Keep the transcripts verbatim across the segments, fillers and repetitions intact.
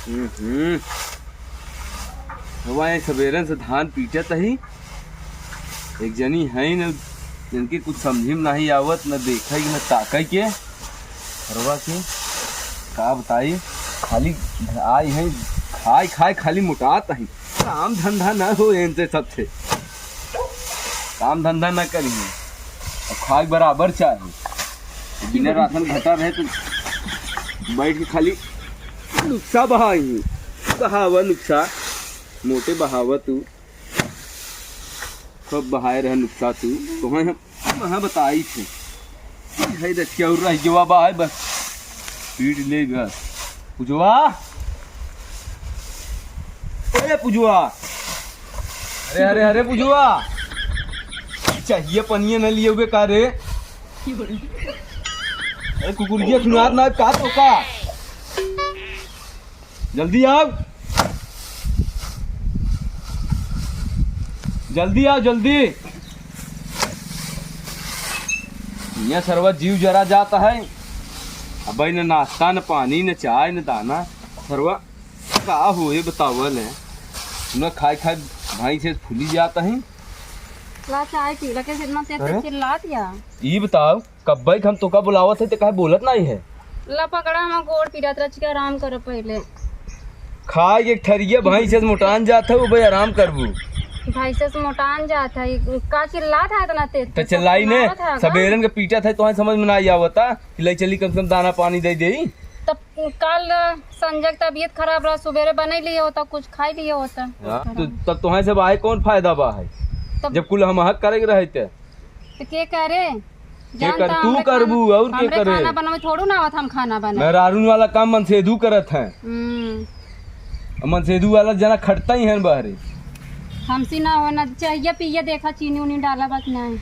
हम्म। रउआ ये सबेरन से धान पीटत ही। एक जनी है न, जिनके कुछ समझी में नहीं आवत, न देखई न ताकई के। रउआ के का बताई, खाली आई है, खाए खाए खाली मोटात ही। काम धंधा न हो इनसे सबसे। काम धंधा न करी है। अब खाए बराबर चाही। बिना राशन घटा रहे तो बैठ के खाली नुक्सा बहाई। बहावा नुक्सा, मोटे बहावा तू। खूब बहाए रहे नुक्सा तू। तोहे हम कहाँ बताई थे। है रखिया और रह गवा बा है बस। पीट ले बस। पुजवा। ए पुजवा। अरे, अरे, अरे, पुजुआ, चाहिए पनिया न लिए हुए का रे? अरे, कुकुरिया सुनात ना का तो का? जल्दी आओ, जल्दी आओ, जल्दी। यहाँ सरवा जीव जरा जाता है। अब न नाश्ता, न पानी, न चाय, न दाना। सरवा का हो, ये बतावल है, न खाए खाए भैंस से फूली जाता है। ला चाय पी, लगे से इतना तेज से अरे? चिल्लात या। ई बताओ, कब्बे के हम तोका बुलावत है, ते काहे बोलत नहीं है? ला पकड़ा, हम गोड़ पीड़ात रह चुके, आराम करो पहले। खाए के एक थरिया भैंस से मोटान जात है, वो भाई आराम करबू। भैंस से मोटान जात है, का चिल्लात है इतना तेज? तो चिल्लाई ने, सुनावत है का? सबेरन के पीटत है, तोहे समझ में ना आवता कि ले चली कम से कम दाना पानी दे देई। तब कल संजय के तबीयत खराब रहा, सुबेरे बने लिए होता, कुछ खाई लिए होता। हाँ, तो तब तोहे से बाहे कौन फायदा बा है? तब जब कुल हम हक करे के रहे ते। तो के करे? के जानता कर? तू हमरे करबू खाना, और के हमरे करे? खाना बनावे थोड़ू ना आवत, हम खाना बनाए। मेहरारून वाला काम मनसेधू करत हैं। हम्म। मनसेधू वाला जना खटता ही है बहरे। हमसे ना होना चाहिए, पिए देखा चीनी उनी डाला बा कि नहीं।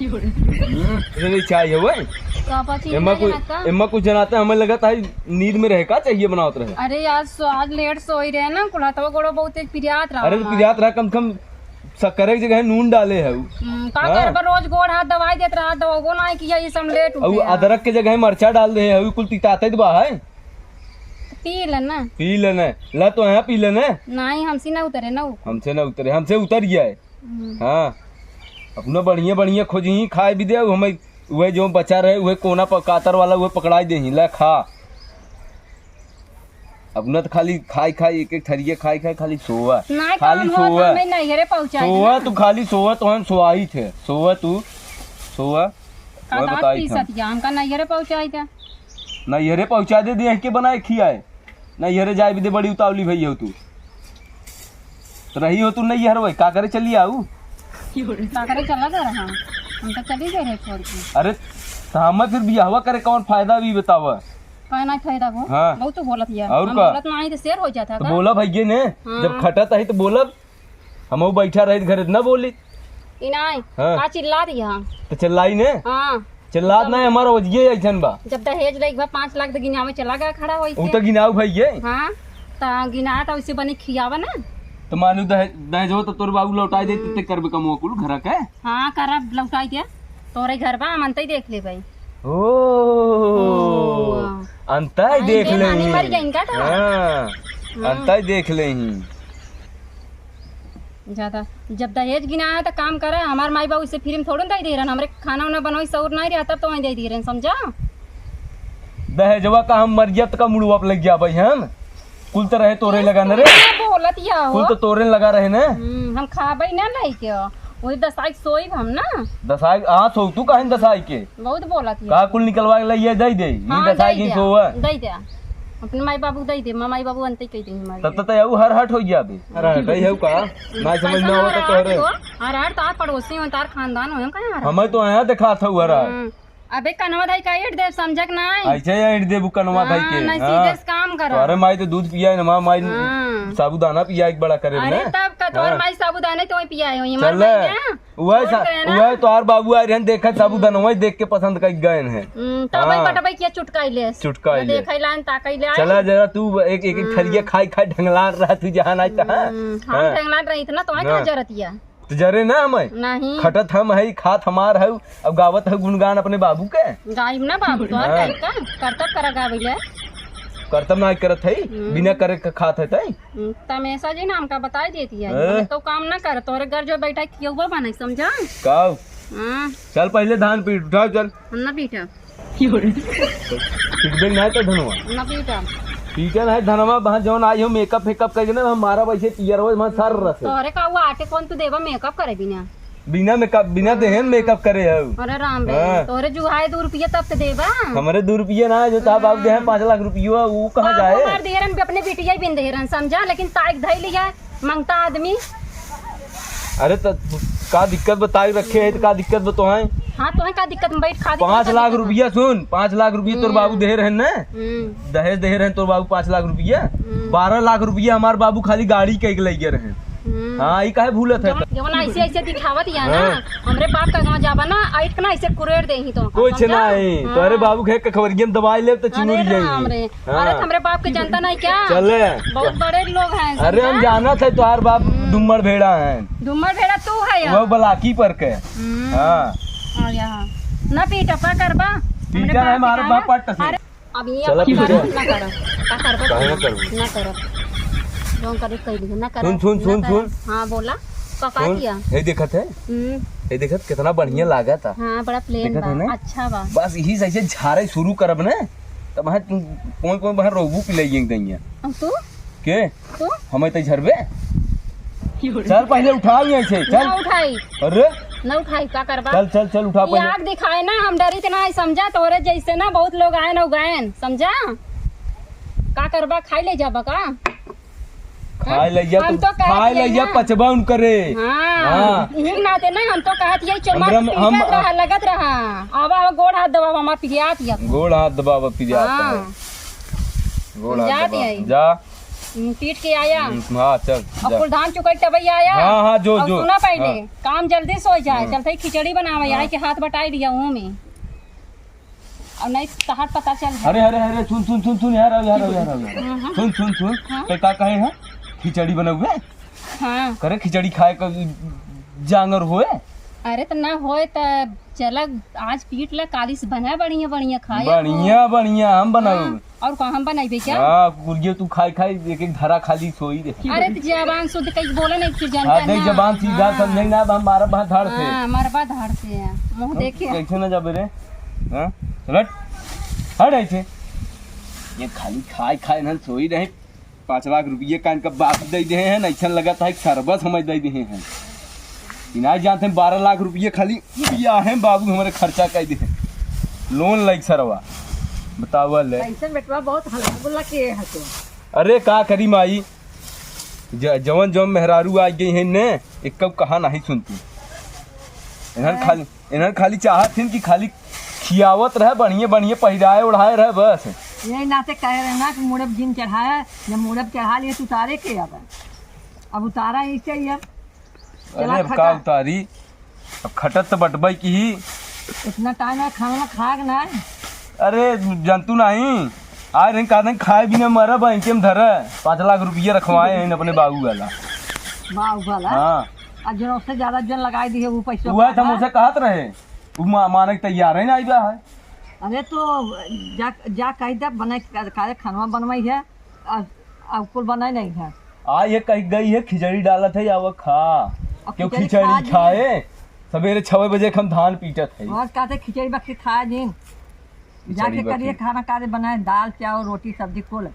हम्म, तुझे नहीं चाहिए वो? तो आप चीनी एम्मा डाले कुछ, ना का? एम्मा कुछ जनाते हमें लगा था नींद में रहे का चाहिए बनावत रहे। अरे यार, सो, आज लेट सोई रहे ना, कुल हथवा गोड़ो बहुत तेज पिरियात रहा अरे तो हमार। पिरियात रहा, कम से कम शक्कर के जगह नून डाले है उ। हम्म, का हाँ। करबा, रोज गोड़ हाथ दवाई देत रहा, दवाओ ना किया, ये सब लेट अउ उठे हैं। अदरक के जगह मरचा डाल दे है, उ कुल तिताते तो बा है। पी ले ना। पी ले ना। ला तो यहाँ पी ले ना। नहीं, हमसे ना उतरे ना उ। हमसे ना उतरे, हमसे उतर गया है। हम्म। हाँ। अपना बढ़िया बढ़िया खोजी खाए भी दे, हमें वह जो बचा रहे, वह कोना प-, कातर वाला, वह पकड़ाई दे ही, ला खा। अपना तो खाली खाई खाई, एक एक थरिया खाई खाई खाली सोवा। नहीं, खाली काम होता, सोवा। मैं नैहरे पहुँचाई सोवा ना। तू खाली सोवा, तो हम सोवाई थे। सोवा तू, सोवा। का वह दांत बताई था। पीसत या, हमका नैहरे पहुँचाई था। नैहरे पहुँचा दे, देख के बनाए खियाए। नैहरे जाए भी दे, बड़ी उतावली भई हो तू। तो रही हो तू नैहर, वही का करे चली आऊ? का करे चला गए रहा? हम तो चली गए रहे छोड़ के। अरे, तो हमें फिर बियाहवा करे कौन फायदा भी बतावा? का ना फायदा हो? हाँ। बहुत तो बोलत या। और हम का? बोलत ना आई तो शेर हो जाता तो का? बोला भैया ने, हाँ। जब खटत आई तो बोलब। हमहू बैठा रहित घरे त ना बोली। ई नाई, हाँ। का चिल्ला दिया? तो चिल्लाई ने? हाँ। चिल्लात जब ना, हमारा वजिए ऐसन बा। जब दहेज लेके बा पाँच लाख तो गिनावे चला गया खड़ा होई उ के। तो गिनाऊ भैये। हाँ, तो गिना तो उसे बनी खियावा ना। तो मानू दहेज, दहेजवा तो तोर बाबू लौटाई दे, हम्म। ते करबे कमवा कुल घर के। हाँ, करब लौटाई दे। तोरे घर बा, हम अंतई देख ले भाई। ओ, ओ। अंतई आई देख ले ले नानी ही। मर गई इनका तो। हाँ, हम्म। अंतई देख ले ही। ज्यादा जब दहेज गिना है तो काम करा, हमार माई बाबू इसे फ्री में थोड़े ना दे दे रहन, हमरे खाना उना बनवाई सौर नहीं रहा तब तो वहीं दे दे रहन, समझा? दहेजवा का हम मर गया तो का मुड़वा पे लग गया भाई हम? कुल तो रहे तोरे लगा न रे। क्या बोलत या हो? कुल तो तोरे लगा रहे न। हम्म, हम खाबे ना लाई के। वही दसाई के सोई हम ना। दसाई, हाँ, सो तू काहे न दसाई के? बहुत बोलत या। का कुल निकलवा के लइया दे दे। हाँ, दसाई दे के दे। सोवा। दे दे। अपने माई बाबू दे दे, माँ माई बाबू अंते कह दे हमारे। तब तो तय हर हट हो गया अभी। अरे हट ही है का? ना समझ में आवत तो तोहरे। हर हट तो आप पड़ोसी हो, तार खानदान हो, हम कहाँ हर हट? हमें तो आया दिखा था हर हट। हम्म। अबे कनवा धाई का ईंट देब, समझक नाई? ऐसे ही ईंट देबू कनवा धाई हाँ, के, नहीं, हाँ। सीधे से काम करा। तो अरे माई तो दूध पिया है ना, माँ, माई हाँ। साबूदाना पिया एक बड़ा करे अरे ना। तब का तोर हाँ। माई साबूदाना तो पिया है, ये चल मर ले। गई ना। वह छोड़ सा-, दे ना। वह तो आर बाबू आ रहे हैं, देखा साबूदाना वही देख के पसंद कर गए हैं। हम्म, तब हाँ। वही बटबै किया चुटकाई ले। चुटकाई ले। देखै लान ताकै ले। चला जरा तू एक, एक, एक हम्म। थरिया खाई, खाई ढंगलान रहा तू जहाँ नहीं तहाँ। हम्म, हम हाँ। ढंगलान रही इतना तो हाँ। कहाँ जरतिया। तो जरे ना हमें। नहीं। खटत हम है, खात हमार है, अब गावत है गुणगान अपने बाबू के। गाइब ना बाबू तो हाँ। गाइब का? करतब करा गावे ले। करतब ना करत है, हम्म। बिना करे के खात है तई। हम्म, तमेसा जी ना हमका बताई देती है। हैं? मतलब तो काम ना कर, तोहरे घर जो बैठा खियौबा बने, समझा? काऊ? हाँ। चल पहले धान पीट उठाओ, चल। हम ना पीटा। पीटबे ना तो धनवा। ना पीटा। पीटा ना है धनवा, वहाँ जौन आई हो मेकअप फेकअप करके ना, हम मारा वैसे पियर हो, वहाँ सर रसे। तोहरे का हुआ आटे कौन तू देबा मेकअप करे बिना? बिना मेकअप, बिना देहन मेकअप करे हऊ। अरे राम रे, हाँ। तोहरे जुहाए दू रुपया तब तो देबा। हमरे दू रुपया ना, जो तार बाबू देहन पाँच लाख रुपया, ऊ कहाँ हाँ, जाए? वो मार देहरन भी अपने बिटिया ही बिन देहरन, समझा? लेकिन ताइक धई लिया, मंगता आदमी। अरे तो का दिक्कत बताई रखे है, तो का दिक्कत बतोहाई? हाँ, तोहे का दिक्कत में बैठ खा दे, पाँच लाख रुपया, सुन, पाँच लाख रुपया तोर हम्म। बाबू देहे रहन ना? हम्म। दहेज देहे रहन तोर बाबू पाँच लाख रुपया। हम्म। बारह लाख रुपया हमार बाबू खाली गाड़ी के लइ गए रहन। हम्म। हाँ, ई काहे भूलत है? जवन, जवन ऐसे, ऐसे दिखावत या ना, हाँ। हमरे बाप का गाँव जाबा ना, आइट के ना ऐसे कुरेर देही तो। कुछ समझा? नहीं, हाँ। तोहरे बाबू के कखवरिया में दबाई लेब तो अरे चिमुर राम जाई। रे। हाँ। अरे, हमरे बाप के जनता नहीं क्या? चले। बहुत बड़े लोग हैं, अरे, हम समझा? जानत है, तोहार बाप हम्म। धुम्मड़ भेड़ा है। धुम्मड़ भेड़ा तू है यार। वो बलाकी पर के। हम्म। हाँ। और यहाँ। ना पीटा, का करबा? हमरे पीटा है, बाप मारो के बाप कहा? पट्ट से। अरे, अब ये चलो, अपन पीटा। करब, ना करब। का करबा काहे तू? ना करबू? ना करब। जौन करे कह दियो, ना करब। सुन, सुन, ना सुन, करब। सुन। हाँ, बोला। का, का सुन, किया? ये देखत है? हम्म। ये देखत, कितना बढ़िया लागत है। हाँ, बड़ा plain देखत बा। है ना? अच्छा बा। बस यही से ऐसे झारे शुरू करब ना, तब वहाँ तू कोई, कोई वहाँ रोबू पिलाई एक दैया। अब तू? के? तू? हमें तई झरबे? चल पहले उठाओ यहाँ से, चल। ना उठाई। अरे? ना उठाई, का करबा? चल, चल, चल, उठा ये पहले। आग दिखाए ना, हम डरी तना समझा, तोरे जैसे ना बहुत लोग आए ना उगायन, समझा? का करबा, खाई ले जाबा का? खाए लइया हम तो, तो कहत खाए हई लइया ना। पचबा उनकरे। हाँ, हाँ। यही के नाते ना हम तो कहत हई, चल हमरा मार में, हम पीटत रहा, लगत रहा। आवा, आवा, गोड़ हाथ दबावा, हमार पिरियात या। गोड़ हाथ दबावा, पिरियात हाँ। है। गोड़ हाथ जात दबावा। हई। जा। हम्म, पीट के आया। हम्म, हाँ, चल, और जा। कुल धान चुकाई तबई आया। हाँ, हाँ, जो, और जो। सुना पहले, हाँ। काम जल्दी से हो जाए, हाँ। चलते ही खिचड़ी बनावे, हाँ। आई के हाथ बटाई दिया हूँ मैं। और नहीं तहार पता चल जाए। अरे, अरे, अरे, सुन, सुन, सुन, सुन, यार, यार, यार, यार, यार। हम्म, हम्म। सुन, सुन, सुन, हाँ? ते का कहे है? खिचड़ी बनउबे? हाँ। करे खिचड़ी खाए क जांगर होए? अरे, त ना होए त चला, आज पीट ला, काली से बना बढ़िया, बढ़िया खाए। बढ़िया, बढ़िया, हम बनाउब। हाँ। और का हम बनाइबे क्या? हाँ, कुलियो तू खाई खाई एक एक धरा खाली सोई रहे। अरे त जबान शुद्ध कई बोला नहीं, फिर जानता हाँ, देख ना। जबान सीधा हाँ। समझे ना, अब हम मारब बा धाड़ से। हाँ, मारबा धाड़ से। मुँह तो देखे। कैसे ना जाबे रे? हाँ? हट। हट ऐसे। ये खाली खाई खाई ना सोई रहे। पाँच लाख रुपये का इनका बाप दे दे हैं, ऐसा लगता है सरबस हमें दे दे हैं। इनाज जानते हैं, बारह लाख रुपये खाली बियाहे बाबू हमारे खर्चा कर दे हैं। लोन लाइक सरवा, बतावा ले। ऐसे बेटवा बहुत हल्ला गुल्ला किए है तो। अरे का करी माई, ज-, जवन जवन मेहरारू आ गई हैं ने, एक कब कहा नहीं सुनती। इन्हन हाँ। खाली इन्हन खाली चाहत हिन कि खाली खियावत रहे, बढ़िया बढ़िया पहिराए ओढ़ाए रहे बस। यही नाते कहे रहे ना कि मुड़ब जिन चढ़ाया, जब मुड़ब चढ़ा लिए तो उतारे के अब, अब उतारा ही चाहिए अब। चला अरे अब खटा। का उतारी, अब खटत तो बटबई की ही। इतना टाइम है खाना खाए के ना है। अरे जंतु नहीं, आज नहीं कहा नहीं खाए बिना मरब, इनके में धरे। पाँच लाख रुपये रखवाए हैं अपने बाबू वाला। बाबू वाला? हाँ। आ जन उससे ज्यादा जन लगाई दी है वो पैसा हुआ था, का। मुझसे कहत रहे। उ मा-, माने के तैयार है ना, आइबा है। अरे तो जा, जा कह दे, बने का-, काहे खानवा बनवाई है, आ, आ कुल बनाए नहीं है। आ ये कह गई है, खिचड़ी डालत है, आवा खा। आ क्यों खिचड़ी खिचड़ी खा जी। खाए? सवेरे छवे बजे के हम धान पीटत है। और कहते खिचड़ी बक्सी खा जी। खिचड़ी जाके करिए बक्सी। खाना, काहे बनाए, दाल, चावल, रोटी, सब्जी कुल।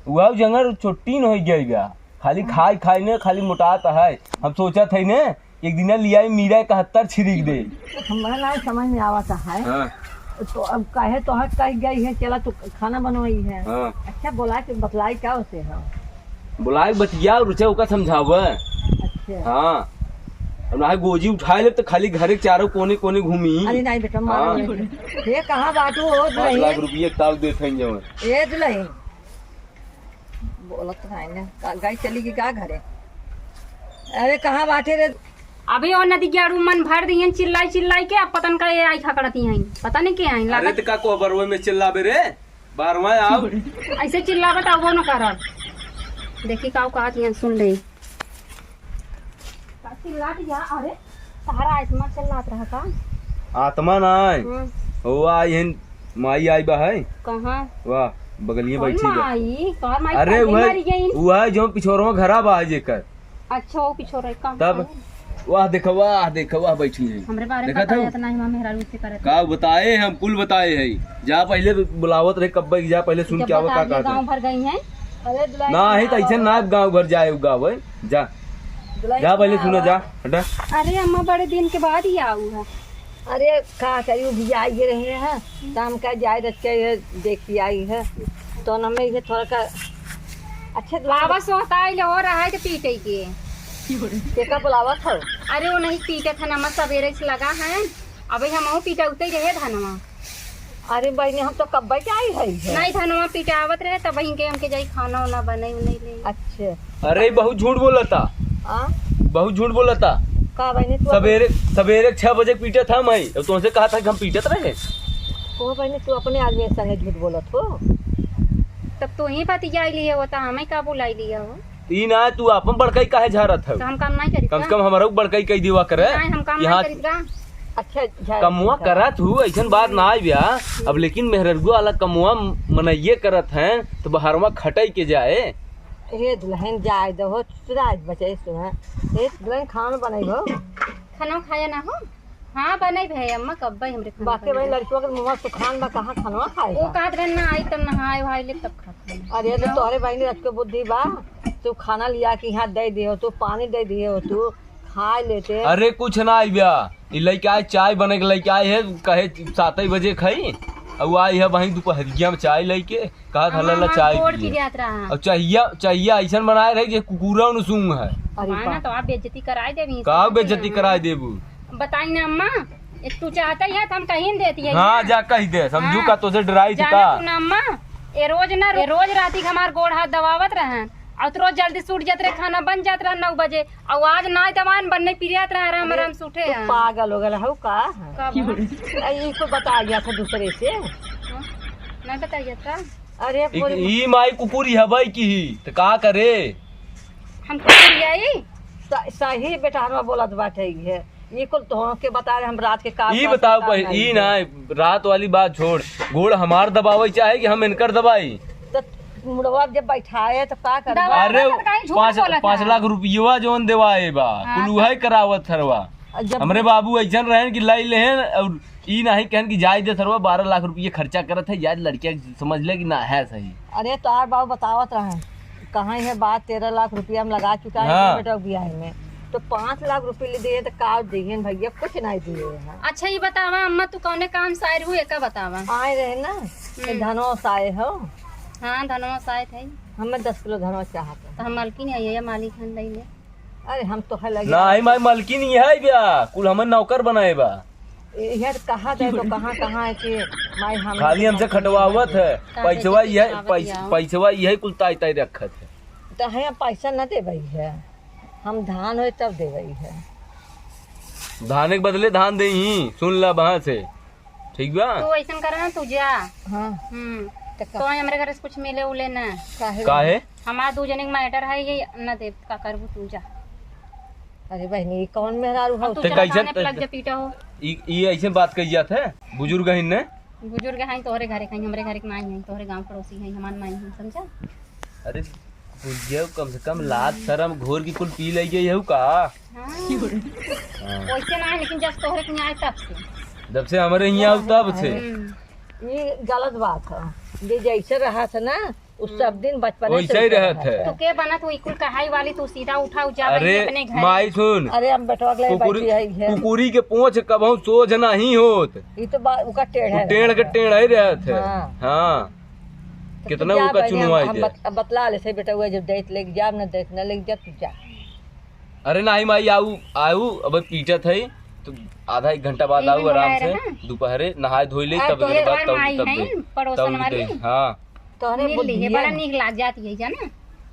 वह जंगर छुट्टी न हो गई बा। खाली हाँ। खाई खाई ने, खाली मोटात है। हम सोचत है ने, एक दिना लियाई मीरा इकहत्तर छिड़क दे। हमरा ना समझ में आवत है। हाँ। तो अब काहे तोहर कह गई है, चला तू खाना बनवाई है। हाँ। अच्छा बोला के बतलाई का होते है? बोला के बतिया और उसे ओका समझावे। अच्छा। हाँ। अब ना गोजी उठा ले तो खाली घर के चारों कोने कोने घूमी। अरे नहीं बेटा, मारो हाँ। नहीं। ये कहाँ बाटू हो पाँच लाख दुल्हन? रुपये ताल देते हैं जो। ए दुल्हन। बोलत है ना, का, गाय चली गई का घरे? अरे कहाँ बाटे रे? अभी और नदी ग्यारू मन भर दिहन चिल्लाई चिल्लाई के, अब पतन का ये आई खकड़ती हैं, पता नहीं के आई अरे लागत। तो का कोहबरवे में चिल्लाबे रे, बारवा आओ। ऐसे चिल्लाबे तो वो न करब। देखी का कहत हैं, सुन ले। का चिल्लात या? अरे, तहरा आत्मा चिल्लात रहा का? आत्मा ना है। हम्म। वो आई है, माई आई बा है। कहाँ? वाह। बगलिए कौन बैठी बा। माई? तोहर माई अरे पहले वह, मर गई। वह जो पिछोरवा घरा बा जेकर। अच्छा, वो पिछोरे का तब है? वाह देखो, वाह देखो, वाह बैठी है। हमरे बारे में देखा पता था? है, इतना ही माँ मेहरारू से करत का बताए, हम कुल बताए है। जा पहले बुलावत रहे कब्बे की, जा पहिले सुन जब क्या बता बता दिया, का गाँव भर गई हैं। अरे दुल्हन ना है तो ऐसे ना गाँव भर जाए, गाँव है। जा, दुल्हन जा पहिले सुनो, जा, हटा। अरे अम्मा, बड़े दिन के बाद ही आऊ है। अरे का करी, उ भी आई रहे हैं, तो हम कह जाए रच के ये देखी आई है, तो न में ये थोड़ा का अच्छे दुआ आवाज होता है, ले हो रहा है तो पीटे के। के का बुलावत हो? अरे वो नहीं पीटे था, नमक सवेरे से लगा है, अबे हम पीटा उते रहे धनवा। अरे बहनी, हम तो कब्बे के आई है, है। नहीं, धनवा पिटावत रहे, तब वहीं के हमके जाई खाना उना बने उन्हें ले। अच्छा। अरे, बहुत झूठ बोलता। हाँ? बहुत झूठ बोलता। का बहनी, तू सवेरे, सवेरे छह बजे पीटत हम है, अब तुमसे कहा था कि हम पीटत रहे। ओ बहनी, तू अपने आदमी के संगे झूठ बोलत हो। तब तू ही बतियाई लिए हो, तो हमें का बुलाई लिया हो? ई ना, तू आपन बड़काई काहे झारत हऊ? तो हम काम नहीं करी कम से का? कम हमरो बड़काई कई देवा करे। नहीं, हम काम कि नहीं हाँ, करी का? अच्छा, झारत कमुआ का। करत हूँ, ऐसन बात ना आई ब्या। अब लेकिन मेहररुआ वाला कमुआ मनइये करत हैं, तो बहरवा खटई के जाए। हे दुल्हन, जाए दहो, सुराज बचे सुना। हे दुल्हन, खाना बनाई हो? खाना खाया ना हो? हाँ, बनाई भे अम्मा, कब्बे हमरे खाना बाकी बनाई। भाई लड़कियों के मुँह सुखान बा, कहाँ खानवा खाए वो बा? कहत रहे ना आई तब नहाए वहाए ले तब खा खाना। अरे तो तोहरे बहनी रच के बुद्धि बा, तू खाना लिया के यहाँ दे दियो, तू पानी दे दियो, तू खा लेते। अरे कुछ ना आई ब्या, ई लइके आए चाय बने के लइके आए है, कहे सात ही बजे खाई, और आई है वहीं दोपहरिया में चाय लइके, कहा था अम्मा, लला हमार चाय गोड़ पिए। पिरियात रहा। और चाहिया, चाहिया ऐसन बनाए रहे जे कुकुरा उनसूंग है। अरे माना बा। तो आप बेइज्जती कराए देबी। का बेइज्जती कराए देबू? बताई ना अम्मा, एक तू चाहता ही है तो हम कहीं न देती है हाँ, ना। जा कह दे, समझू हाँ। का तोसे डराई थी जाना का? तू ना अम्मा, ए रोज ना, ए रोज राती के हमार गोड़ हाथ दबावत रहन, और तो रोज जल्दी सूट जात रहे, खाना बन जात रहे नौ बजे, और आज ना तमान बनने पिरियात रहे, आराम, अरे, आराम से उठे तू हैं। पागल हो गल हऊ का? का बोला? अरे, ई को बता गया था दूसरे से। हाँ? नहीं बताइए का? अरे, एक बोले ई माई कुकुरी हबै की ही, त का करे? हम कुकुरी आई? स-, सही बेटा, हमारा बोलत बाटे ई है। ई कुल तोहके बता रहे, हम रात के का ई करत बताओ का पहि-, नहीं ई है। ना, रात वाली बात छोड़, गोड़ हमार दबावे चाहे कि हम इनकर दबाई? तो मुड़वा जब बैठाए तो का करबा? दबावे अरे, तो काहे झूठ पाँच, बोलत पाँच है? लाख रुपयवा जौन देवाए बा, हाँ, कुल उहे करावत हरवा। जब हमरे बाबू ऐसन रहन कि लाई लेहन और ई नाही कहन कि जाए दे सरवा, बारह लाख रुपये खर्चा करत है, जाए लड़किया के समझ ले कि ना है सही। अरे तोहार बाबू बतावत रहन, कहाँ है बात, तेरह लाख रुपया हम लगा चुका है हाँ। बेटा के बियाह में, तो पाँच लाख रुपये ले दिए तो का दिए भैया, कुछ नहीं दिए हैं। अच्छा ये बतावा अम्मा, तू कौने काम से आए रहू, एका बतावा। आए रहे ना, तो हम्म। धनवा से आए हो। हाँ, धनवा से आए थे। हमें दस किलो धनवा चाहत है। तो हम मालकिन है, ये मालिक हन, ले ले। अरे हम तो है लगे। नाही माई, मलकिन इहे बिया, कुल हमन नौकर बनाए बा। इहे तो कहा जाए तो कहाँ, कहाँ है कि माई हम खाली हमसे खटवावत है, का पैसवा बेइज्जती इहे, करावत पैस-, है? पैसवा इहे कुल ताई ताई रखत है। तो है पैसा न देबे है, हम धान होए तब देबे है। धाने के बदले धान देही, सुन ला बहाँ से। ठीक बा? तू ऐसन कर ना, तू जा। हाँ। हम्म। तो का? तो हमरे घर से कुछ मिले उले ना। काहे? काहे? हमार दू जने के matter है, ये न देब, का करबू तू जा। अरे बहनी, ई कौन मेहरारू हो? अब तू ते चला कैसे थाने पे लग जा पीटा हो। ई, ई ऐसे बात कही जात है? बुजुर्ग हइन ने? बुजुर्ग हइन, तोहरे घरे कहीं, हमरे घरे के नाई हइन, तोहरे गाँव पड़ोसी हइन, हमार नाई हइन, समझा? अरे बुढ़िया, कम से कम लाज शरम घोर की कुल पी ले गई हऊ का? हाँ। हाँ। वैसे ना है, लेकिन जब तोहरे के यहाँ आए तब से। जब से हमरे यहाँ आऊ तब से। हम्म। ये गलत बात है। जे जैसे रहा था ना, उ सब दिन बचपन वैसे ही रहत है। तू के बनत हुई कुल कहाई वाली, तू सीधा उठा, उ जा अरे, बहिनी अपने घर। माई सुन। अरे हम बेटवा के लिए कुकुरी, बैठी है, है। कुकुरी के पोंछ कबहूँ सोझ नहीं होत। ई तो बा-, उका टेढ़ वो है। टेढ़ के टेढ़ ही रहत है। हाँ। हाँ। तो कितना तू जा उका बहिनी, हम, चुनवाई हम दे। बत-, बतला ले से बेटा, वो जब देख ले, जा न देख, न ले, जा तू जा। अरे नाही माई, आऊ, आऊ, अब पीटत है, तो आधा एक घंटा बाद आऊ आराम से, दोपहरे नहाए धोई ले, तब तोरे बाद तब, माई तब है, दे, पड़ोसन तब वाली। दे, हाँ। तोहरे मिल ली है, बुद्धिया बड़ा नीक लाग जाती है, जाना?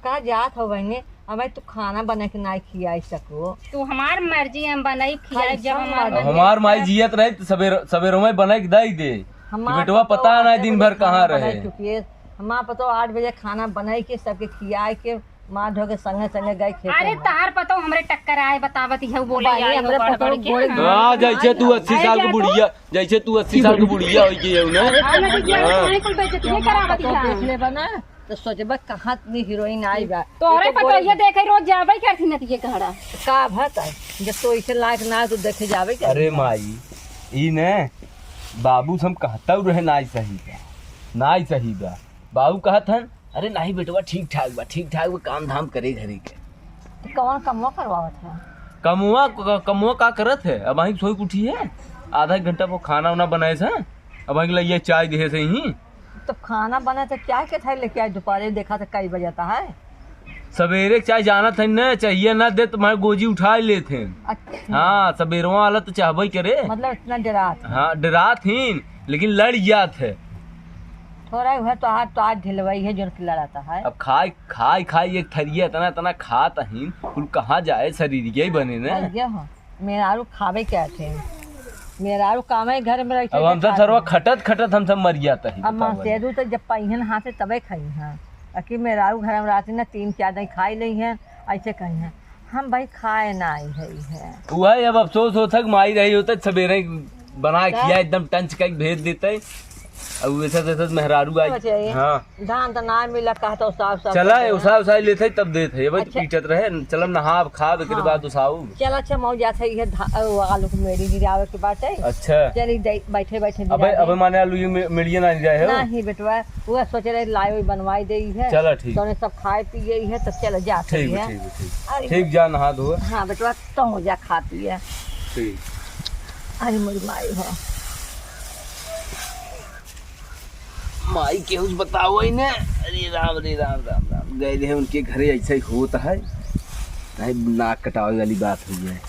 का जात हो बहने, हमें तू खाना बना के ना खियाई सको। तू हमार मर्जी, हम बनाई खियाई जब हमार मर्जी। हमार माई जियत रहे तो सवेर, सवेरों में बना के दे दे। कि बेटवा पता ना दिन भर कहाँ रहे। हमार पतो आठ बजे खाना बनाई के सबके खियाई के माँ धो के संगे संगे गई खेते अरे में। तहार पतो हमरे टक्कर आए, बतावत ही है, बोले बाई, आई हो हमरे गड़बड़ पतो के। बोले हाँ, जैसे तू अस्सी अरे साल की जा तू। बुढ़िया, जैसे तू अस्सी साल की बुढ़िया हो गई है ना। अरे ना, बिटिया, हाँ। तुम्हारी कुल बेइज्जती ये करावत तो है। देख लेबा ना, तो सोचबा कहाँ इतनी हीरोइन आई बा। तोहरे ये तो पतो बोले ये देखे रोज जाबे करती नतिये कहड़ा। का भत है, जब तो इसे लायक ना है तो देखे जाबे करती। अरे माई, ई ने बाबू से हम कहता रहे नाई सही बा, नाई सही बा। बाबू कहत हन, "अरे नाही बेटवा, ठीक ठाक बा, ठीक ठाक बा, काम धाम करे घरे के।" तो कौन कमवा करवावत है? कमवा, क-, कमवा का करत है? अब वहीं सोई के उठी है, आधा एक घंटा वो खाना उना बनाए से, अब वहीं लइया चाय देहे से ही। तो खाना बना तो चाय के थाई लेके आए, दोपहरे देखा तो कई बजे आता है। सवेरे के चाय जानत है न, चाहिए ना दे तो मैं गोजी उठा लेत हैं। अच्छा। हाँ, सवेरवा वाला तो चाहबे करे। मतलब इतना डरात है। हाँ, डरात ही, लेकिन लड़ जात है। थोड़ा हुआ तो हाथ तो आज ढिलवाई है, जोन की लड़ाता है। अब खाई, खाई, खाई एक थरिया इतना, इतना खात ही, कुल कहाँ जाए, शरीर यही बने ना। अइया हो, मेहरारू खावे के थे। मेहरारू कामे घर में रहिते अब हम सब खात सरवा हैं। खटत, खटत हम सब मर जाता ही, अब बताओ। मासेरू तो जब पहिन हाथ से तबे खाई हैं। अकी मेहरारू घर में रहती ना, तीन चार दिन खाई लेई हैं, ऐसे कही हैं। हम भाई खाए ना आई है, है। वही अब अफसोस होता कि माई रही होता, सवेरे बना का? खिया एकदम टंच का भेज देते। अब वैसे जैसे मेहरारू आई। अच्छा, ये हाँ। धान तो ना मिला, कहा तो उसाव, उसाव चला, कर देना। उसाव, उसाव लेते ही तब देते हैं। ये भाई अच्छा। पीटत रहे, चलम नहाब, खाब, एकरे हाँ। बाद उसाऊ। चल, अच्छा, मऊ जात है, ये धा-, वो आलू के मेड़ी गिरावे के बाटे। अच्छा। चल, ई दे-, बैठे, बैठे अबे, गिरा दे। अबे माने आलू ये मे-, मेड़िया ना रहे हो? नहीं बेटवा, वो सोचे रहे लाई वही बनवाई दे है। चला, ठीक। तो उन्हें सब खाए पिए है, तो चल जात ठीक है, है। ठीक है, ठीक। अरे ठीक, जा नहा धो। हाँ बेटवा, तो हो जा, खा पिए। ठीक। अरे मोरी माई हो। माई केहू से बताओ ही ने। अरे राम, अरे राम, राम, राम। गए रहे उनके घरे, ऐसा ही होता है। नहीं, नाक कटावे वाली बात हुई है।